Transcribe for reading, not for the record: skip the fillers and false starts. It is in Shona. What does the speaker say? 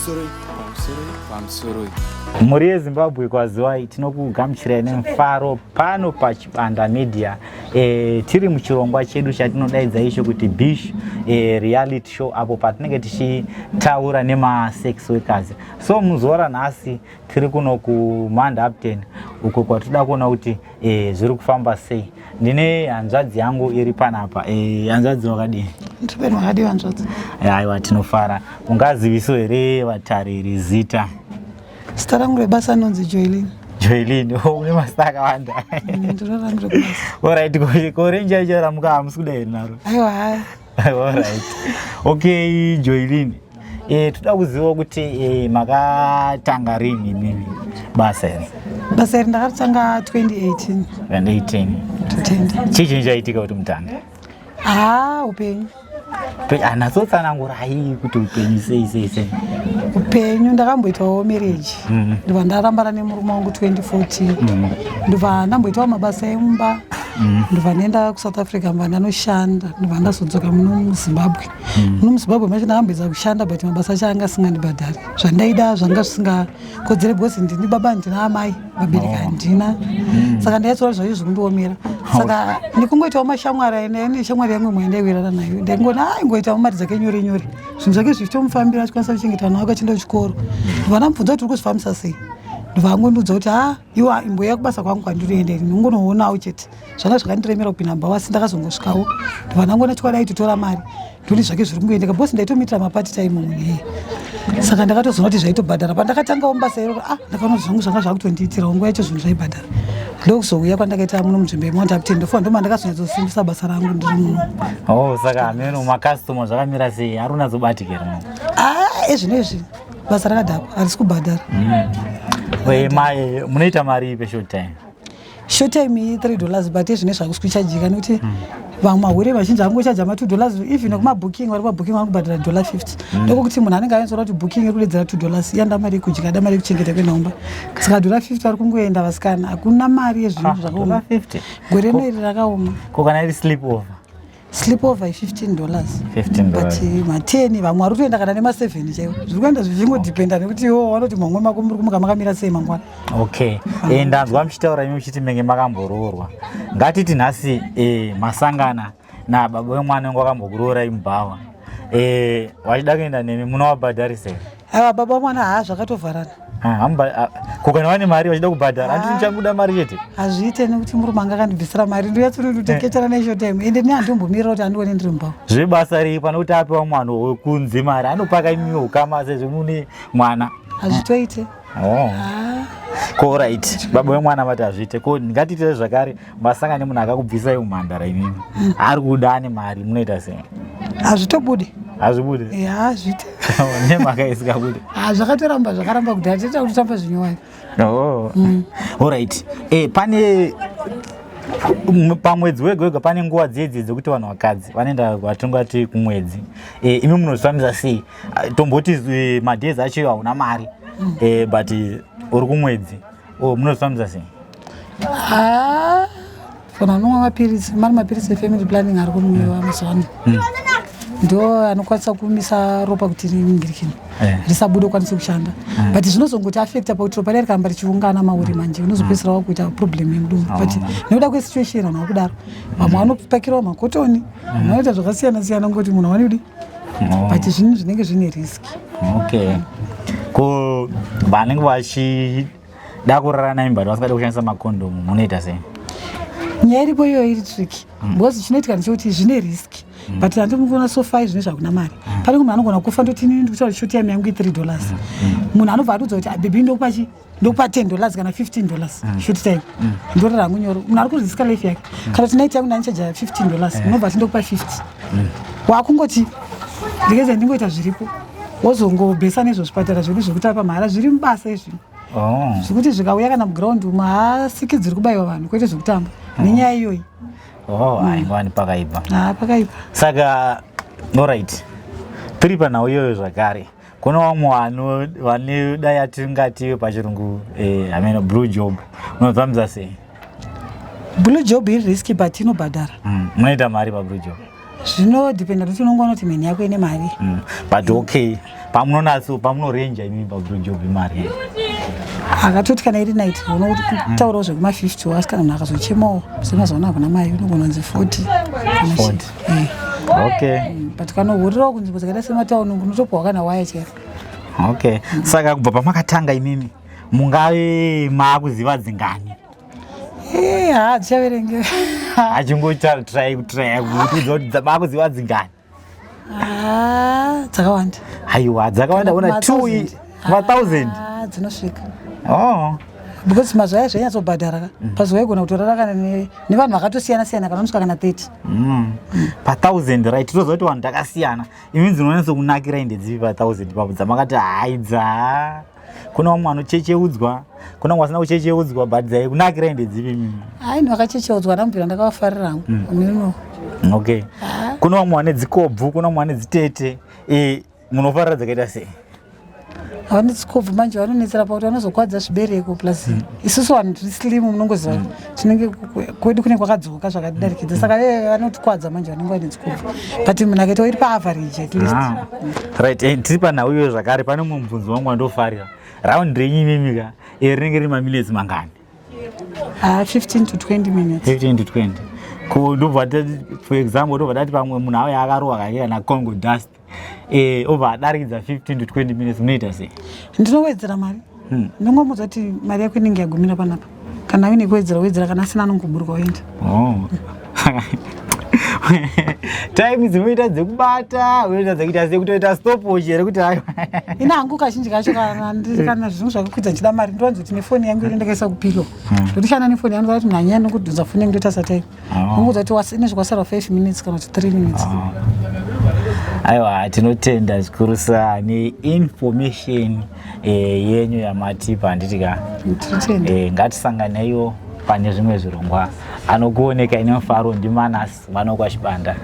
Pamusoroi, pamusoroi, pamusoroi. Mhuri yeZimbabwe, kwaziwai, tinokugamuchirai nemufaro pano paChibanda Media. Tiri muchirongwa chedu chatinodaidza icho kuti Bish Reality Show, apo patinenge tichitaura nemasex workers. So muzuva ranhasi tiri kuno kuMount Hampden, uko kwatinoda kuona kuti zviri kufamba sei. Ndine hanzvadzi yangu iri panapa. Hanzvadzi, wakadini? Ndipeni, wakadii hanzvadzi? Aiwa, tinofara. Ungaziviso here vatariri zita? Zita rangu rebasa anonzi Joelin. Joelin. Oh, une mazita akawanda. Ndiro rangu rebasa. Alright, korenja icho ramuka hamusi kuda here naro? Aiwa, haya. Alright, okay, Joelin, toda kuziva kuti makatanga rini imimi basa iri? Basa iri ndakaritanga 2018. 2018? Totenda. Chii chinhu chaitika kuti mutange? Haa, upenyu. Anatsotsanangurai kuti upenyu sei sei sei. Upenyu, ndakamboitawo marriage, ndobva ndarambana nemurume wangu 2014, ndobva ndamboitawo mabasa emumba, ndobva ndaenda kuSouth Africa, ndobva ndanoshanda, ndobva ndazodzoka muno muZimbabwe. Muno muZimbabwe macho ndakamboedza kushanda, but mabasa acho anga asingandibhadhari zvandaida, zvanga zvisingakodzere, because ndini baba, ndina amai, vabereki handina, saka ndaitora zvacho zvekundiomera. Saka ndikungoitawo mashamwari, ane shamwari yangu imwe yandaiwirana nayo, ndaingona aingoitawo mari dzake nyore nyore, zvinhu zvake zvichitomufambira, achikwanisa kuchengeta vana vake, achienda kuchikoro. Ndobva ndamubvunza kuti uri kuzvifambisa sei, ndobva angondiudza kuti ha, iwa imboya kubasa kwangu kwandinoenda ini, ungonoonawo chete. Zvanga zvakandiremera kupinda mumba, asi ndakazongosvikawo, ndobva ndangoona chokwadi aitotora mari, ndoni zvake zviri kungoendeka, because ndaitomuitira mapart time munhu iyeye. Saka ndakatozoona kuti zvaitobhadhara. Pandakatangawo mubasa iroro, ah, ndakaona kuti zvangu zvanga zvakutondiitirawo. Nguva yacho zvinhu zvaibhadhara. Ndokuzouya kwandakaita muno munzvimbo yeMount Hampden, ndofunga ndoma ndakazonyatsosimbisa basa rangu ndiri muno. Oh, saka hameno macustomer zvakamira sei, ari unatsobatikira muno? Ah, ezvino izvi basa rakadhakwa, harisi kubhadhara. Munoita mari ipe short time? Short time iyi $3, but ezvine zvakusi kuchajika, nekuti vamwe mahure vazhinji vangochaja ma$2. Even kumabooking, vari pabooking vanokubhadhara $50. Ndokuti munhu anenge ainzora kuti booking iri kudedzera $2, iyanda mari yekudya, da mari yekuchengeta kwenaumba, saka $50 vari kungoenda vasikana. Hakuna mari yezvinhu, zvakaoma. $50? Gore rino iri rakaoma. Ko kana iri sleep over? Sleep over i$15. $15. But ma10, vamwe vari kutoenda kana nema7 chaivo. Zviri kuenda zvichingodhipenda nekuti iwo vanoti mamwe mako muri kumuka makamira sei mangwana. Okay, ndanzwa muchitaura imi muchiti menge makamboroorwa. Ngatiti nhasi masangana nababa wemwana wangu wakambokuroorai mubhawa, wachida kuenda nemi, munovabhadharisa here? Aiwa, baba mwana haa, zvakatovharana. Ah, ko kana vane mari vachida kubhadhara, handiti muchabuda mari chete? Hazviite, nekuti murume anga akandibvisira mari, ndoyatsinototeketera neshort time, ende nehandombomirira kuti andione ndiri mubhawa. Zvebasa rei pane kuti apewa mwana wekunze mari, anopaka imiwo ukama sezvo mune mwana? Hazvitoite. Oh. Ko right, baba wemwana vati hazviite. Ko ngatiite zvakare, masangana nemunhu akakubvisai umhandara imimi, ari kuda, ane mari, munoita sei? Hazvitobudi. Hazvibudi? Ya, hazviite. Nemhaka isingabudi? Ha, zvakatoramba, zvakaramba kudhara, tiita kutotamba zvinyowani. Oh. Alright. Pane pamwedzi wega wega pane nguva dzedzi dzekuti vanhu vakadzi vanoenda vatingati kumwedzi. Imi munozvifambisa sei? Ah, tomboti madays acho hauna mari, but uri kumwedzi. Oh, munozvifambisa sei? Ha, vanhu vanomwa mapiritsi, mari mapiritsi efamily planning ari kunwiwa mazuva ano ndo anokwanisa kumisa ropa kuti ringirikini risabude, ukwanise kushanda, but zvinozongoti affecta pakuti ropa riya rikaramba richiungana mauri manje, unozopedzisira wakuita problem yemudumbu. But nekuda kwesituation vanhu vakudaro, vamwe vanopakirawo makotoni, vamwe vanoita zvakasiyana siyana, ngoti munhu awani kudi, but zvinhu zvinenge zvine risk. Okay. Ko vanenge vachida kurara naimi but vasingade kushandisa makondomu, munoita sei? Nyaya iripo iyoyo iri tricky, because chinoitika ndechekuti zvine risk, but handimukona. So far zvine zvakuna mari, pane munhu anogona kufa, ndoti inini ndikutaura short time yangu i$3, munhu anobva atudza kuti, "Baby, ndokupa chi, ndokupa $10 kana $15 short time." Ndorara hangu nyoro, munhu ari kuriska life yake. Kana kuti night yangu ndanichaja $15, unobva ati ndokupa 50, wakungoti ndikeze ndingoita zviripo, wozongobhesa nezvezvipatara zvedu zvekutapa mahara zviri mubasa izvino, zvekuti zvikauya kana muground umu, haasiki dziri kubayiwa vanhu, kwete zvekutamba nenyaya iyoyi. Oh, aingwani pakaipa. Ha, pakaipa. Saka alright, tiri panhau iyoyo zvakare, kune vamwe vanoda yatingati pachirungu hameno blue job, unofambisa sei? Blue job iri risky, but inobhadhara. Munoita mari pablue job? Zvinodhipenda kuti unongoona kuti mheni yako ine mari. But okay, pamunonatso pamunorenja imi pablowjob mari here? Akatoti kana iri night unokutaurawo zvekuma50, asi kana munhu akazochemawo semazuva ano hakuna mari, unogona kunzi 40 kana 40. Eh. But kanohurirawo kunzvimbo dzakaita sematauni, unotopuhwa kana waya chero. Okay, saka kubva pamakatanga imimi mungave maakuziva dzingani? Ha, dzichaverenge. Achingoita try kutraya kutiudza kuti maakuziva dzingani. Ah, dzakawanda. Aiwa, dzakawanda ona two ma1000. Ah, dzinosvika. Oh. Because mazuva aya zvainyatsobhadhara ka, pazuva aigona kutorara kana nevanhu vakatosiyana siyana, kana unosvika kana 30. Pa1000, right? Toziva kuti vanhu takasiyana. Imi dzinonyatso kunakira inde dzipi pa1000 papo dzamakati haidza? Kuna vamwe vanochecheudzwa, kuna vamwe vasina kuchecheudzwa, but dzaikunakira inde dzipi mimi? Ai, vakachecheudzwa ndambira ndakavafarira hangu unino. Okay, kuna vamwe vane dzikobvu, kuna vamwe vane dzitete. Munofarira dzakaita sei? Havane dzikobvu manje vanonetsera pakuti vanozokwadza zvibereko, plus isusu vanhu tiri slim, munongoziva tinenge kwedu kune kwakadzoka zvakatidarikidza, saka veve vanotikwadza manje vanenge vane dzikobvu, but munhu akaitawo iri paaverage at least. Ah. Right, tiri panhau iyoyo zvakare, pane mumwe mubvunzo wangu wandofarira. Round renyu imimi ka, rinenge riri maminutes mangani? Ah, 15 to 20 minutes. 15 to 20. Ko ndobva for example, ndobva tati pamwe munhu auya akarohwa kake kana Congo dust, obva adarikidza 15 to 20 minutes, munoita sei? Ndinowedzera mari. Ndinongomudza kuti mari yako inenge yagumira panapa. Kana aine kuwedzera, wedzera, kana asina anongoburuka oenda. Oh. Time dzinoita dzekubata, unoita dzekuita sei, kutoita stopwatch here kuti aiwa? Ina hangu kazhinji kacho kana zvinhu zvakakwidza ndichida mari, ndovanzoti nefoni yangu iri ndakaisa kupilo, ndotishanda nefoni yangu, kuti munhu anyanya nokudhonza foni yangu, ndoita satime. Nongoudza kuti ine zvikwasara 5 minutes kana kuti 3 minutes. Aiwa, tinotenda zvikurusa neinformation yenyu yamatipa, handiti ka? Tinotenda. Ngatisanganeiwo pane zvimwe zvirongwa. Anokuoneka ine mufaro ndiManas, vanokwachibanda.